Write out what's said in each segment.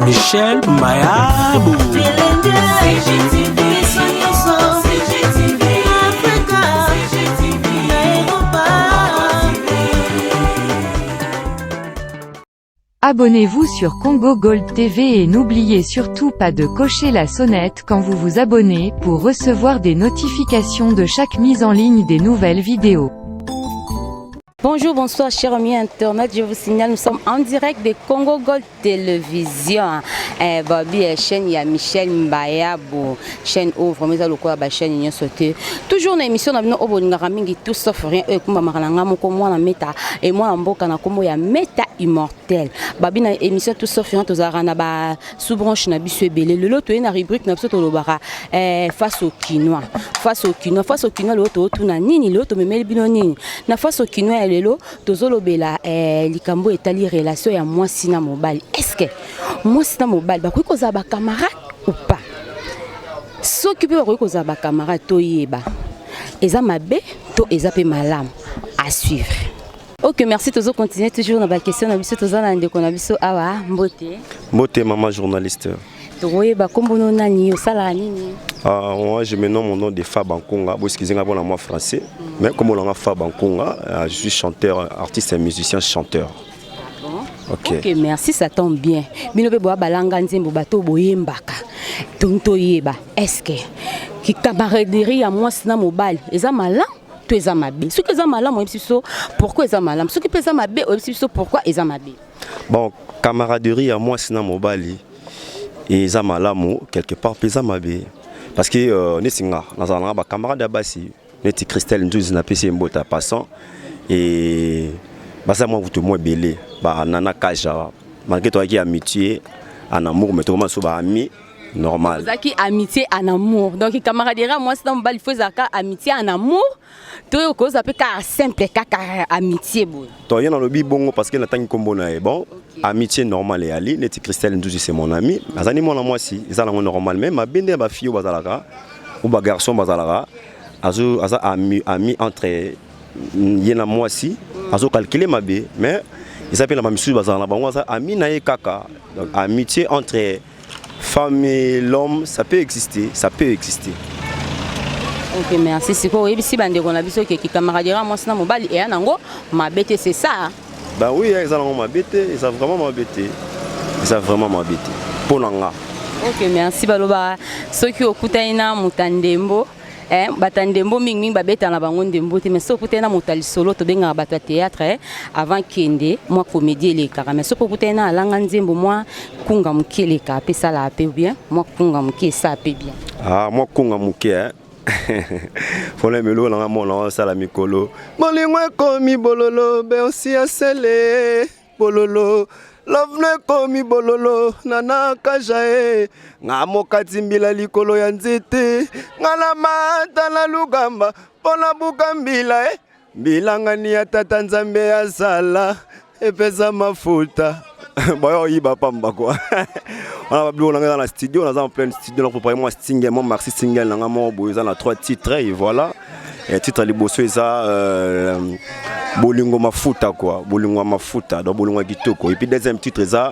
Michel Mayabo. Abonnez-vous sur Congo Gold TV et n'oubliez surtout pas de cocher la sonnette quand vous vous abonnez pour recevoir des notifications de chaque mise en ligne des nouvelles vidéos. Bonjour, bonsoir, chers amis internautes. Je vous signale, nous sommes en direct de Congo Gold Télévision. Eh, Bobby, eh, chaîne, il y a Michel Mbayabo, chaîne oyo vraiment eza lokola ba chaîne nyonso te. Toujours na émission na bino oyo bolingaka mingi, tout sauf rien. Oyo ekumbamaka na nga moko mwana meta e mwana mboka na kombo ya Meta Immortel. Babi na émission tout sauf rien, tozalaka na ba sous-branche na biso ebele. Lelo toye na rubrique na biso tolobaka eh, face au Kinois. Face au Kinois, face au Kinois, lelo totuna nini, lelo tomemeli bino nini? Na face au Kinois ya lelo tozolobela eh, likambo etali relation ya mwasi na mobali. Est-ce que mwasi na mobali bakoki kozala bacamarade ou pas? Soki mpe bakoki kozala bacamarade, toyeba eza mabe to eza mpe malamu. À suivre. Ok, merci. Tozo continuer toujours na baquestion na biso. Toza na ndeko na biso awa. Mbote. Mbote, maman journaliste. Tokoyeba nkombo no nani, osalaka nini? Ah, moi, je me nomme mon nom de Fab Ankonga. Bon, excusez-moi pour moi français. Mais comme on a Fab Ankonga, je suis chanteur, artiste et musicien chanteur. Ok. Ok, merci, ça tombe bien. Bino mpe boya balanga nzembo, bato boyembaka. Tongi toyeba, est-ce que kicamaraderie ya mwasi na mobali eza malamu to eza mabe? Soki eza malamu, oyebisi biso pourquoi eza malamu. Soki mpe eza mabe, oyebisi biso pourquoi eza mabe. Bon, camaraderie ya mwasi na mobali eza malamu quelque part, mpe eza mabe, parce que neti nga nazala nanga bacamarade ya basi neti Christelle Nzuzi, napesi ye mbote passant, et baza mwa kutu mwa ebele, banana Kaja. Malgré toyaki amitié en amour, mais tokoma so baami normal. Ozalaki amitié en amour. Donc camaraderie ya mwasi na mobali, faut ezalaka amitié en amour to oyo kozala mpe kaka simple, kaka amitié boye? To ye nalobi bongo parce que natangi nkombo na ye. Bon, amitié normale eyali neti Christelle Nzuzi, c'est mon ami, azali mwana mwasi, eza nango normal. Mais mabe nde ya bafille oyo bazalaka ou bagarçon bazalaka aza ami entre ye na mwasi, azocalculer mabe. Mais eza mpe na bamisusu bazala na bango, aza ami na ye kaka. Donc amitié entre femme et l'homme, ça peut exister, ça peut exister. Ok, merci. Sikoyo oyebisi bandeko na biso ke camaraderie ya mwasi na mobali eya nango mabe te, c'est ça? Ben oui, eza nango mabe te, eza vraiment mabe te, eza vraiment mabe te mpo na nga. Ok, merci. Baloba soki okutani na moto ya ndembo, eh, bato ya ndembo mingimingi babetaka na bango ndembo te, mais soki okutani na moto ya lisolo, tobengaka bato ya théâtre, eh, avant kende mwa comédie elekaka. Mais soki okutani na alanga nzembo, mwa kunga moke elekaka mpe, esalaka mpe bien. Mwa kunga moke esala mpe bien. Ah, mwa kunga moke, eh? Mpona eloko nanga mona osala mikolo, bolingo ekomi bololo, bersi asele bololo, love no ekomi bololo, nana kaja e nga mokati mbila likolo ya nzete, nga na mata na lugamba mpona buka mbila e mbilangani ya tata Nzambe asala epesa mafuta boya oyiba pamba kua wana. Babiloko nanga eza na studio, naza en pleine studio na préparé mwa single, mwa maxi single nanga moko boye, eza na trois titres et voilà. Et titre ya liboso eza bolingo mafuta quoi, bolingo ya mafuta, donc bolingo ya kitoko. Et puis deuxième titre eza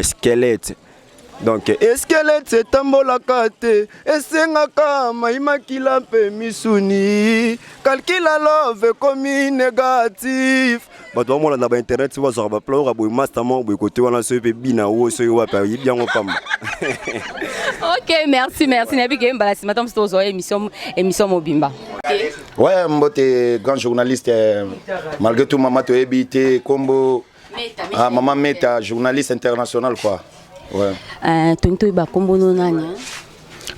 squelette. Donc squelette etambolaka te, esengaka mai, makila mpe misuni. Calcul love ekomi négatif. Bato bamona na bainternet bazwaka baplan oyo boye, master moko boye kote wana, soki mpe bina wo, soki wapi, ayebi yango pamba. Ok, merci, merci. Nayebi ke mbala nsima ntango mosusu tozwa émission mobimba. Ouais, mbote grand journaliste. Malgré tout, mama toyebi te kombo. Ah, mama Meta, journaliste international quoi. Ouais. Tongi toyeba kombo no nani?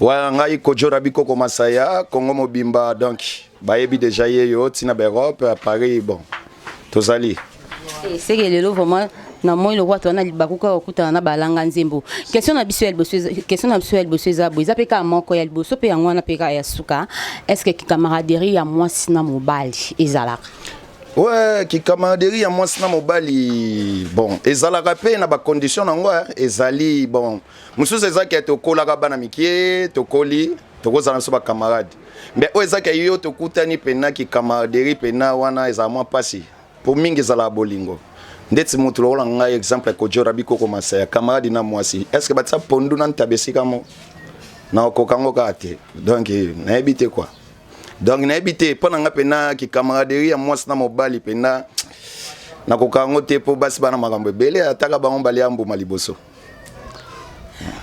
Ouais, ngai Kojo Rabi Koko Masaya, Congo mobimba, donc bayebi déjà ye yo tina ba Europe, à Paris, bon. Tozali. Seke lelo vraiment na moi lokwa toza na libaku kaka kokutana na balanga nzembo. Question na biso ya liboso eza boye, eza mpe kaka moko ya liboso mpe yango wana mpe kaka ya suka: est ce que camaraderie ya mwasi na mobali ezalaka? Ouais, kicamaraderie ya mwasi na mobali, bon, ezalaka mpe na bacondition nango, ezali bon. Mosusu ezaki ya tokolaka bana mike, tokoli, tokozala biso bacamarade. Mais oyo ezaki ya yo tokutani mpena kicamaraderie mpena wana, ezala mwa mpasi, mpo mingi ezalaka bolingo. Ndeti motu lokola ngai, exemple Kojo Rabi Koko Masaya, camarade na mwasi, est ce que batia pondu na ntaba esika mo nakokoka yango kaka te? Donc nayebi te quoi. Donc nayebi te, mpo na nga mpena kicamaraderie ya mwasi na mobali mpena nakoka yango te, mpo basi bana makambo ebele, ataka bango balia mbuma liboso.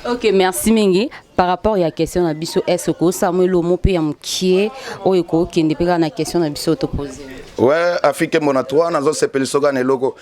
Ok, merci mingi. Par rapport ya question na biso, est ce que osala elomo mpe ya mokie oyo ekokende mpe kaka na question na biso topose? Ouais, Afrique mbona 3, nazosepelisa kaka na eloko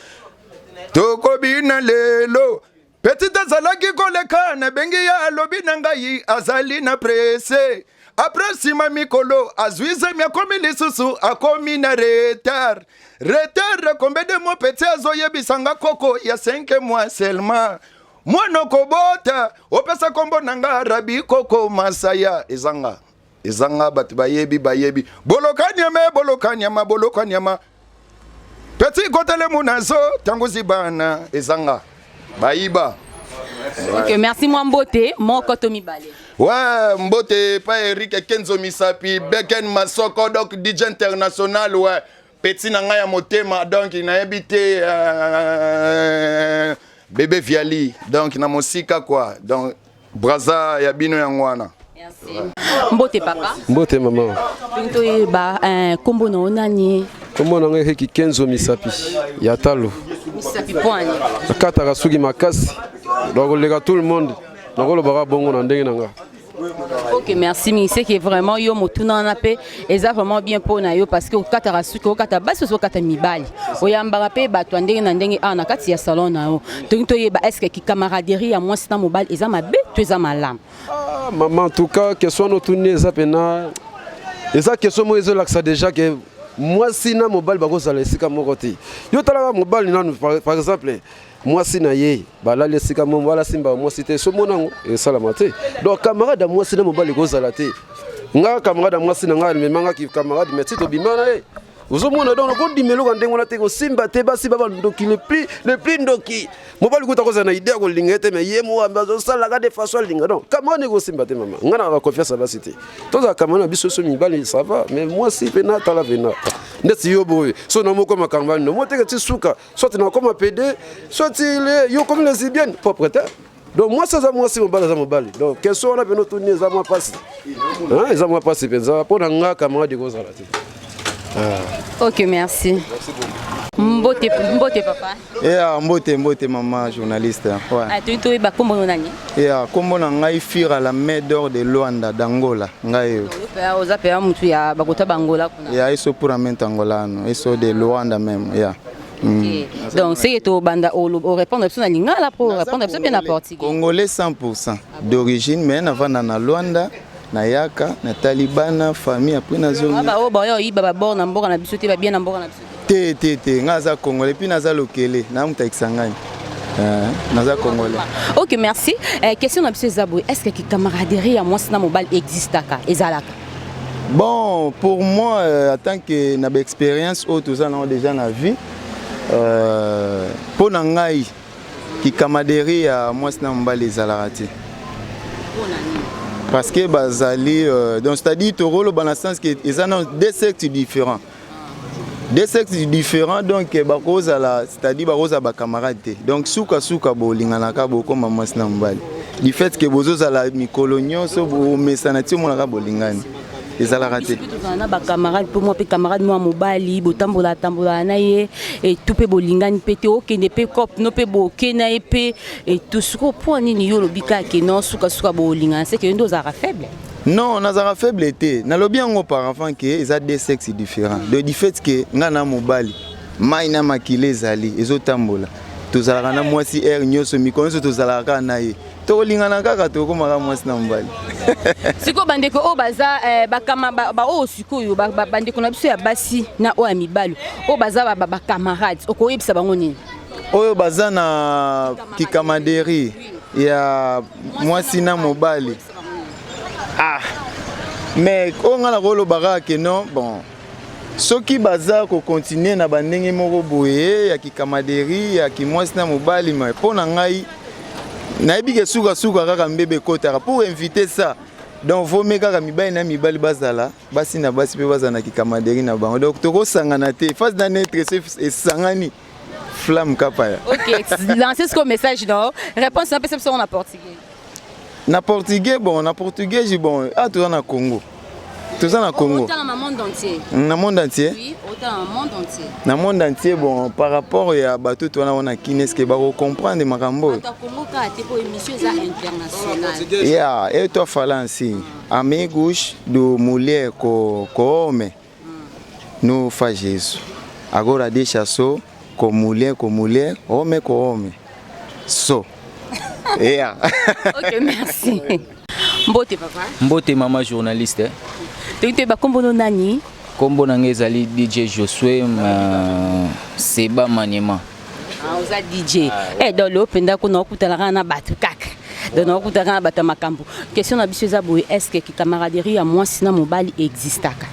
tokobina lelo. Petit azalaki koleka, nabengi ye, alobi na ngai azali na presse. Après nsima mikolo azwi zemi, akomi lisusu, akomi na retard. Retard combien de mois? Petit azoyebisa nga koko ya 5 mois seulement. Mwana okobota, opesa nkombo na nga Rabi Koko Masaya. Ezanga ezanga, bato bayebi, bayebi bolokanyama, bolokanyama, bolokanyama. Petit kotelemu nazo ntango zibana ezanga bayiba. Ok, merci. Mwa mbote moko to mibale. Ouais, mbote pa Eric Kenzo Misapi, Beken Masoko, donc DJ international, ouais. Petit na ngai ya motema, donc nayebi te, bébé Viali, donc na mosika quoi. Donc braza ya bino yango wana. Merci. Mbote papa. Mbote mama. Tolingi toyeba nkombo na yo nani? Kombo na ngai Eriki Kenzo Misapi ya talo. Misapi poani? Nakataka suki makasi, donc koleka tout le monde, nakolobaka bongo na ndenge na nga. Ok, merci mingi. C'est que vraiment yo motuna wana mpe eza vraiment bien mpo na yo, parce que okataka suki, okata basi, ozokata mibali, oyambaka mpe bato ya ndenge na ndenge awa na kati ya salon na yo. Tolingi toyeba, est ce que kicamaraderie ya mwasi na mobali eza mabe to eza malamu? Ah, mama, en tout cas question wana otuni eza mpena, eza question moko ezolakisa déjà ke mwasi na mobali bakozala esika moko te. Yo talaka mobali nanu, par exemple mwasi na ye balali esika moko, mobali asimba mwasi te, so mona yango esalama te. Donc camarade ya mwasi na mobali ekozala te. Nga camarade ya mwasi na ngai amemangaki camarade, mais ti tobima na ye, ozomona, donc nakondima eloko ya ndenge wana te, kosimba te. Basi ba bandoki, le plus ndoki, mobali kuta kozala na idée ya kolinga ye te, mais ye mo azosalaka de façon alinga. Donc camarade ekosimba te, mama. Nga na confiance ya basi te. Tozala camarade na biso so mibali, ça va, mais mwasi mpena, tala pena ndeti yo boye, so na moko makambo ano mo teke ti suka, soit nakoma pédé, soit yo komi lesbienne propre te. Donc mwasi aza mwasi, mobali aza mobali. Donc question wana pena otuni eza mwa pasi, eza mwa pasi mpenza. Mpo na nga camarade ekozala te. Ok, merci. Mbote, mbote papa. Yeah, mbote, mbote mama journaliste. Ouais. Ah, toyi toyeba kombo no nani? Yeah, kombo na ngai Fira, la main d'or de Luanda d'Angola. Ngai yo. Oza pe mutu ya bakota bangola kuna? Yeah, eso puramente angolano, eso de Luanda même. Yeah. Okay. Donc c'est que tobanda orépondre biso na lingala po répondre biso mpe na portugais. Congolais 100% d'origine, mais navanda na Luanda, nayaka natali bana, famille, après nazongi. Baoyo baoyo oyiba babord na mboka na biso te, babien na mboka na biso? Te, te, te, ngai aza congolais, puis naza lokele na moto akisangani, naza congolais. Ok, merci. Question na biso eza boye: est ce que camaraderie ya mwasi na mobali existaka, ezalaka? Bon, pour moi, en tant que na baexpérience oyo toza nango déjà na vie, mpo na ngai kicamaraderie ya mwasi na mobali ezalaka te, parce que bazali donc c'est-à-dire tokoloba na sens que eza na deux sexes différents, deux sexes différents, donc bakozala, c'est-à-dire bakozala bacamarade te. Donc sukasuka bolinganaka, bokoma mwasi na mobali, du fait que bozozala mikolo nyonso, bomesana, ti omonaka bolingani, ezalaka te. Tozala na bacamarade mpo mwa mpe camarade mwa mobali, botambola tambolaka na ye etu mpe bolingani mpe te, okende mpe cope no mpe boke na ye mpe etu. Sikoyo mpo nini yo olobi kaka ke non, sukasuka bolingana? Seke yo nde ozalaka faible? Non, nazalaka faible te. Nalobi yango auparavant ke eza deux sexes différents. Donc du fait ke nga na mobali, mai na makila ezali ezotambola, tozalaka na mwasi aire nyonso, mikolo nyonso tozalaka kaka na ye, tokolingana kaka, tokomaka mwasi na mobali. Sikoyo bandeko oyo baza bakama baoyo sikoyo bandeko na biso ya basi na oyo ya mibali oyo baza bacamarade, okoyebisa bango nini? Oyo baza na kicamaraderie ya mwasi na mobali, ah, mais oyo ngai nakoloba kaka ke non, bon, soki baza kocontinue na bandenge moko boye ya kicamaraderie ya kimwasi na mobali, mais mpo na ngai nayebi ke sukasuka kaka mbebe ekotaka. Pour éviter ça, donc vome kaka mibali na mibali bazala, basi na basi mpe bazala na kicamaraderie na bango. Donc tokosangana te, phase na neutre esangani. Flamme Kapaya. Ok, lancez ce message non? Réponse un peu c'est en portugais. Na portugais bon, na portugais bon, ah toza na Congo. Toza na Congo. Autant na monde entier. Na monde entier? Oui, autant na monde entier. Na monde entier bon, par rapport ya bato towana wana Kin, est-ce que bako comprendre makambo? Bato Congo ka te po émission eza internationale. Yeah, eu tô falando assim, amigos do mulher com com homem. Não faz isso. Agora deixa só com mulher com mulher, homem com homem. Só. Yeah. Ok, merci. Mbote papa. Mbote mama journaliste. Toki toyeba kombo no nani? Kombo na ngai ezali DJ Josue uh, Seba Maniema. Ah, oza DJ. Ah, eh, donc lelo mpenza kuna okutanaka na bato kaka. Donc okutanaka na bato ya makambo. Question na biso eza boye, est-ce que camaraderie ya mwasi na mobali existaka?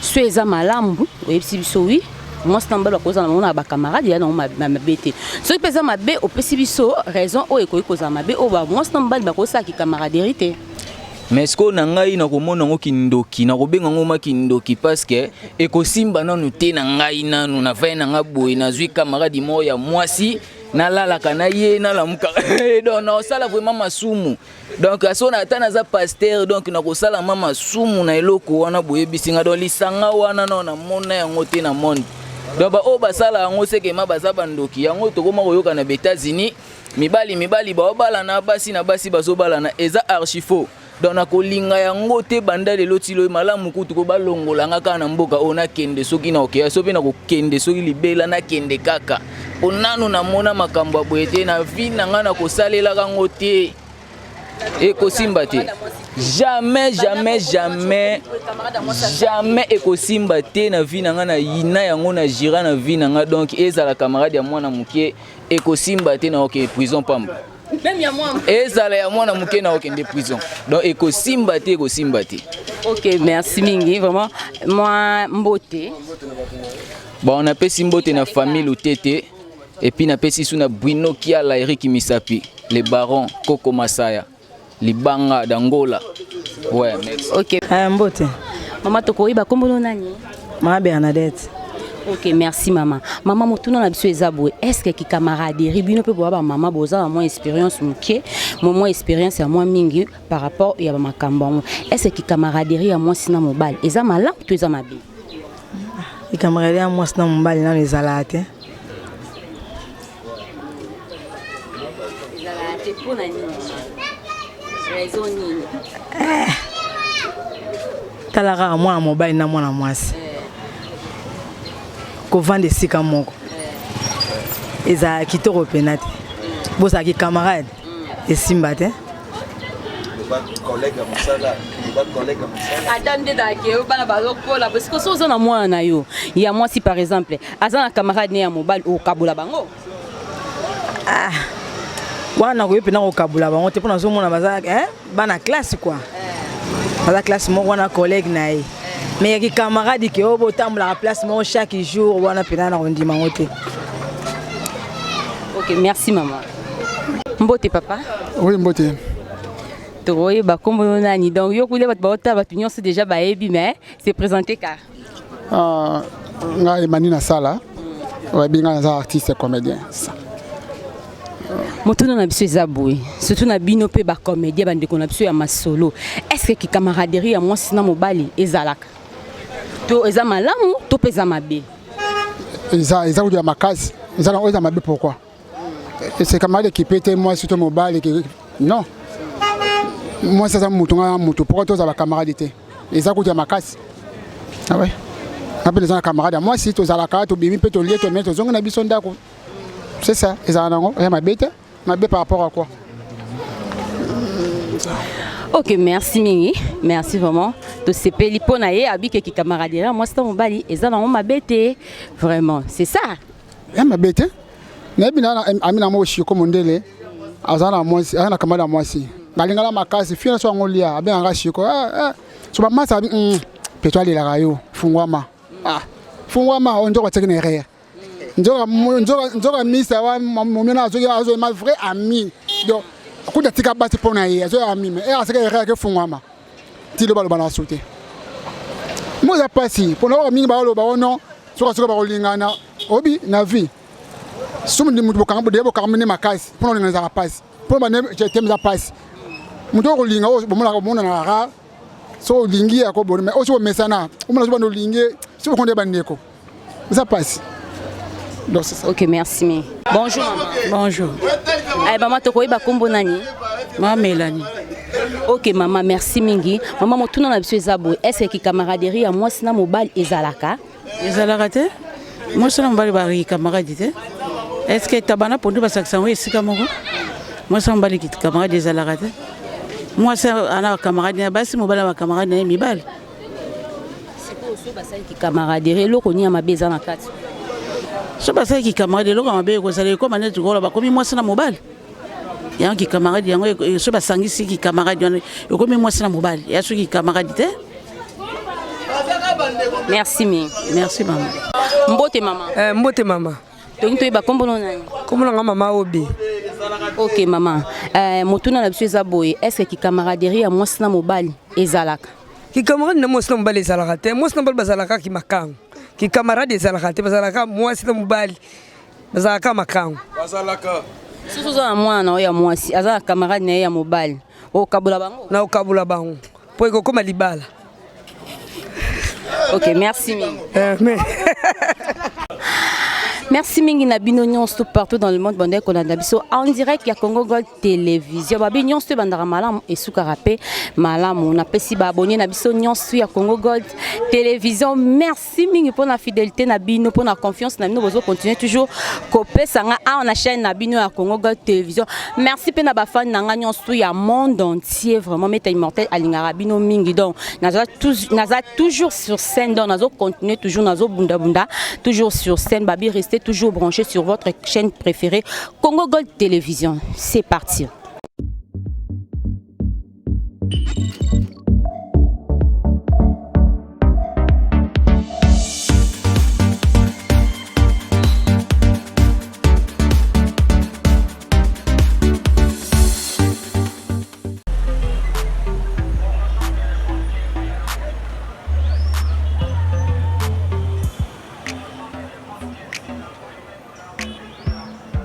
So eza malamu, oyebisi biso oui. Mwasi na mobali bakozala bango na bacamarade ya nango mabe te. Soki mpe eza mabe, opesi biso raison oyo ekoki kozala mabe oyo ba mwasi na mobali bakosala camaraderie te. Mais sikoyo na ngai nakomona yango kindoki, nakobenga yango ma kindoki parce que ekosimba nanu te na ngai nanu navai na ngai boye, nazwi camarade moko ya mwasi nalalaka na ye nalamukaka donc nakosala vraiment masumu. Donc aso na ata naza pasteur, donc nakosala ma masumu na eloko wana boyebisi nga. Donc lisanga wana nao namona yango te na monde. Donc baoyo basala yango sekema baza bandoki. Yango tokoma koyoka na ba États-Unis, mibali mibali baobalana, basi na basi bazobalana, eza archi faux. Donc nakolinga yango te banda lelo ti loyi. Malamu kutu ko balongola nga kaka na mboka oyo, nakende soki na okeya so mpe nakokende soki libela, nakende kaka po nanu namona makambo ya boye te na vie na ngai, nakosalelaka yango te, ekosimba te, jamais, jamais, jamais, jamais ekosimba te na vie na ngai. Na yina yango na jira na vie na ngai. Donc ezala camarade ya mwana moke, ekosimba te, na okende prison pamba. Ezala ya mwana moke, na okende prison. Donc ekosimba te, ekosimba te. Ok, merci mingi vraiment. Moi mbote. Bon, napesi mbote na famille Lutete et puis napesi su na Bruno Kiala, Eric Misapi, le baron Koko Masaya Libanga d'Angola. Ouais, merci. Ok. Ah, mbote. Mama, tokoyeba kombo no nani? Mama Bernadette. Ok, merci mama. Mama, motuna na biso eza boye, est ce que kicamaraderie, bino mpe boya bamama, boza na mwa expérience moke, mwa expérience ya mwa mingi par rapport ya bamakambo yango, est ce que kicamaraderie ya mwasi na mobali eza malamu to eza mabe? Camaraderie ya mwasi na mobali nano ezalaka te. Ezalaka te mpona nini? Raison nini? Tala kaka mwana mobali na mwana mwasi kovanda esika moko, ezalaka kitoko mpena te. Bozalaki camarade, esimba te. Ata nde ezalaki yo, bana bazokola siko, so oza na mwana na yo ya mwasi par exemple, aza na camarade ne ya mobali, okabola bango? Wana nakoki mpena kokabola bango te, mpo nazomona baza bana classe quoi, baza classe moko wana, collègue na ye. Mais yaki camarade ke oyo botambolaka place moko chaque jour, wana mpena na kondima yango te. Ok, merci mama. Mbote papa. Oui, mbote. Tokoyeba nkombo yo nani? Donc yo kulia bato baotala, bato nyonso déjà bayebi, mais se présenter car. Ngai Mani Nasala, oyebi ngai naza artiste comédien. Motuna na biso eza boye, surtout na bino mpe bacomédien, bandeko na biso ya masolo, est ce que camaraderie ya mwasi na mobali ezalaka to eza malamu to mpe eza mabe? Eza kutu ya makasi, eza eza mabe. Pourquoi? C'est camarade équipé te, mwasi to mobali non, mwasi aza mutu, ngai mutu, pourquoi tozala camarade te? Eza kutu ya makasi. Ah ouais, nga mpe naza na camarade ya mwasi, tozalaka, tobimi mpe, tolie, tomei, tozongi na biso ndako, c'est ça. Ezala nango ya mabe te. Mabe par rapport à quoi? Ok, merci mingi, merci vraiment. Tosepeli mpo na ye abikeki camaraderie ya mwasi na mobali eza nango mabe te, vraiment c'est ça. Ya mabe te. Nayebi na ami na moko Shiko Mondele, aza na mwasi, aza na camarade ya mwasi, balingala makasi fio nyonso yango lia, abengaka Shiko. So bamasa abi peto alelaka yo, fungwama, ah, fungwama oyo nzoka batiaki na erreur, nzoka nzoka nzoka misa wa momena azoki azoyema vrai ami. Donc kuta tika basi mpo na ye azoya ami, mais asaka erreur ake fungwama ti lo baloba na so te. Mo eza mpasi mpona oyo mingi baoloba ono soka soka bakolingana obi na vie. Soki moto bokanga deya bokanga nde makasi mpona olinga ezalaka mpasi mpona bane teme eza mpasi moto oyo kolinga oyo bomonaka bomonana rare soki olingi ye akobona mais oyo soki omesana omona soki banda olingi ye soki bokonde bandeko eza mpasi. Donc c'est ça. Ok, merci mi. Bonjour maman. Bonjour. Ay mama, tokoyeba kombo nani? Ma Mélanie. Ok mama, merci mingi. Mama, motuna na biso eza boye. Est-ce que camaraderie ya mwasi na mobali ezalaka? Ezalaka te. Mwasi na mobali ba camarade te. Est-ce que tabana pondu basakisa yango esika moko? Mwasi na mobali camarade ezalaka te. Mwasi ana camarade na basi, mobali na camarade na ye mibali. Sikoyo soki basali kicamaraderie, eloko nini ya mabe eza na kati? Soki basali kikamarade, eloko ya mabe ekozala ekoma neti kola bakomi mwasi na mobali. Yango kikamarade yango soki basangisi kikamarade wana ekomi mwasi na mobali, ya soki kikamarade te. Merci mingi. Merci mama. Mbote mama. Mbote mama. Tolingi toyeba kombo no nani? Kombo na nga mama Obi. Ok mama, motuna na biso eza boye, est-ce que kicamaraderie ya mwasi na mobali ezalaka? Kikamarade na mwasi na mobali ezalaka te. Mwasi na mobali bazalaka kimakango. Kikamarade ezalaka te, bazalaka mwasi na mobali bazalaka makango. Bazalaka. Soki oza na mwana na yo ya mwasi aza na camarade na ye ya mobali, okabola bango? Na okabola bango po ekokoma libala. Ok, merci mingi. Mais Merci mingi na bino nyonso partout dans le monde bande kolanda biso en direct ya Congo Gold Télévision. Babi nyonso ebandaka malamu esukaka pe malamu. Napesi ba abonné na biso nyonso ya Congo Gold Télévision. Merci mingi pour la fidélité na bino, pour la confiance na bino, bozo continuer toujours kopesa nga awa na chaîne na bino ya Congo Gold Télévision. Merci pe na ba fan na nga nyonso ya monde entier, vraiment Meta Immortel alingaka bino mingi. Donc naza naza toujours sur scène, donc nazo continuer toujours, nazo bunda bunda toujours sur scène. Babi, restez toujours branchés sur votre chaîne préférée Congo Gold Télévision. C'est parti.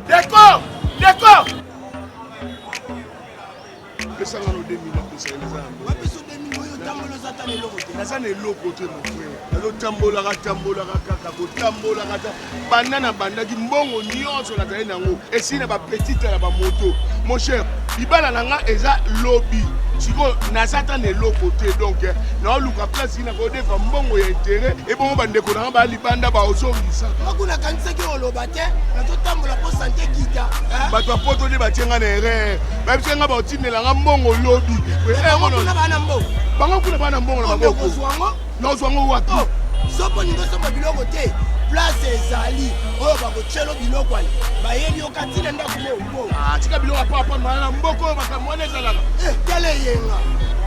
Décor! Décor! Pesa nga no 2000 napesa ye naza yango. Bapesa 2000 oyo otambola oza ata na eloko te. Naza na eloko te mon frère. Nazotambolaka tambolaka kaka kotambolaka ta banda na bandaki mbongo nyonso nazali na yango esili na bapetite na bamoto. Mon cher, libala na nga eza lobi. Sikoyo naza ata na eloko te donc naoluka place nini nakodefa mbongo ya interet ebongo bandeko na nga baya libanda baozongisa. Nga kuna nakanisaki oloba te nazotambola mpo sante kita. Bato ya poto nde batie nga na erreur, bayebisi nga baotindela nga mbongo lobi. Bango kuna baa na mbongo. Bango kuna baa na mbongo na maboko. Okozwa yango? Nazwa yango wapi? Soki olingi osomba biloko te, place ezali oyo bakotyelo biloko wana bayebi yo kati na ndako mo. Ah, tika biloko ya papa mana na mboka oyo makambo wana ezalaka. Tala eyenga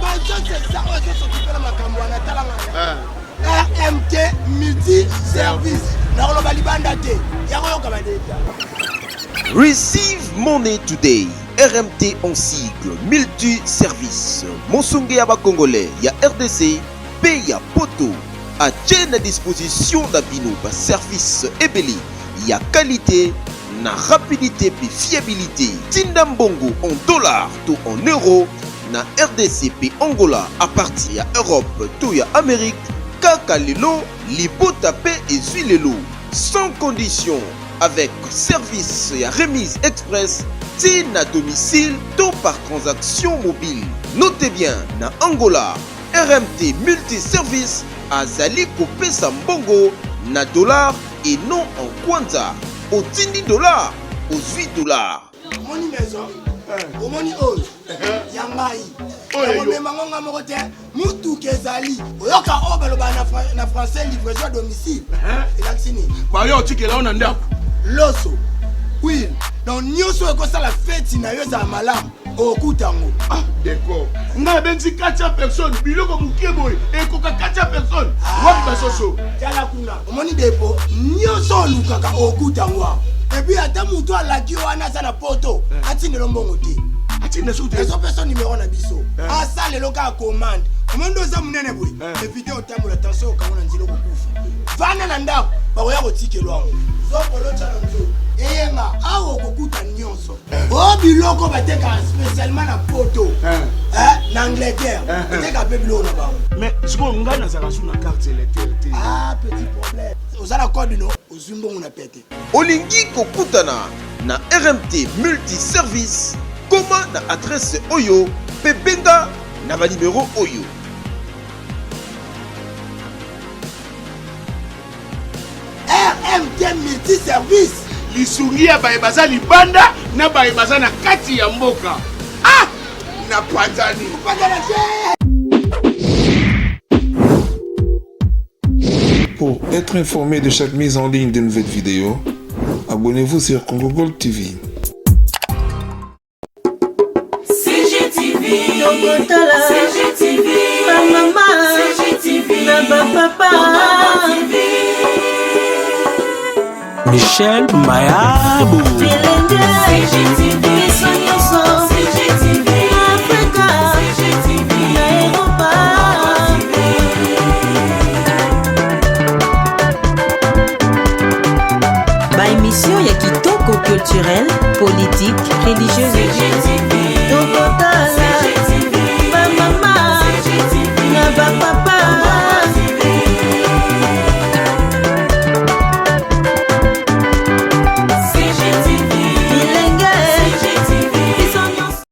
bazosi eza oyo ezosokipela makambo wana, tala ngana RMT multi service nakoloba libanda te yakoyoka badeta. Receive Money Today, RMT en sigle, multi-service, Mosonge ya ba Congolais ya RDC pe ya poto atie na disposition na bino ba service ebele ya qualité na rapidité pe fiabilité. Tinda mbongo en dollars to en euro na RDC pe Angola à partir ya Europe to ya Amérique kaka lelo, libota pe ezui lelo sans condition avec service ya remise express ti na domicile to par transaction mobile. Notez bien, na Angola RMT Multiservice azali kopesa mbongo na dollar et non en kwanza. Otindi dollar, ozui dollar. Omoni maison, omoni oyo ya ngai, nakomema ngo nga moko te, mutuka ezali. Oyoka oyo balobaka na français livraison à domicile, elakisi nini? Bayo otikela yo na ndako. Loso, huile, donc nyonso oyo ekosala feti na yo ezala malamu, okuta yango. Ah, decor. Nga nabengisi 400 personnes, biloko moke boye ekoka 400 personnes. Wapi basoso? Tala kuna, omoni depo nyonso olukaka okuta yango awa. Et puis ata moto alaki yo wana aza na poto, atindela mbongo te. Ezopesa numero na biso. Asalelo kaka commande. Omoni nde oza monene boye. Evite otambola tension okango na nzela okokufa. Vanda na ndako bakoya kotikelwa yango. Zokolo tya na nzoto. Eyenga awa okokuta nyonso. O biloko batekaka spécialement na poto. Eh, na Angleterre. Bateka mpe biloko na bango. Mais sikoyo ngai nazalaka su na carte électeur te. Ah, petit problème. Oza na code no, ozwi mbongo na pete. Olingi kokutana na RMT Multi Service? Koma na adresse oyo mpe benga na ba numero oyo. RMT Multi Service. Lisungi ya baye baza libanda na baye baza na kati ya mboka. Ah! Napanzani. Panzana te. Pour être informé de chaque mise en ligne de nouvelles vidéos, abonnez-vous sur Congo Gold TV. CGTV, CGTV, ba mama, CGTV, na ba papa, Michel Mayabo. CGTV, biso nyonso, CGTV, Afrika, CGTV, na Europa. Ba émission ya kitoko culturelle, politique, religieuse. Tokotala ba mama na ba papa.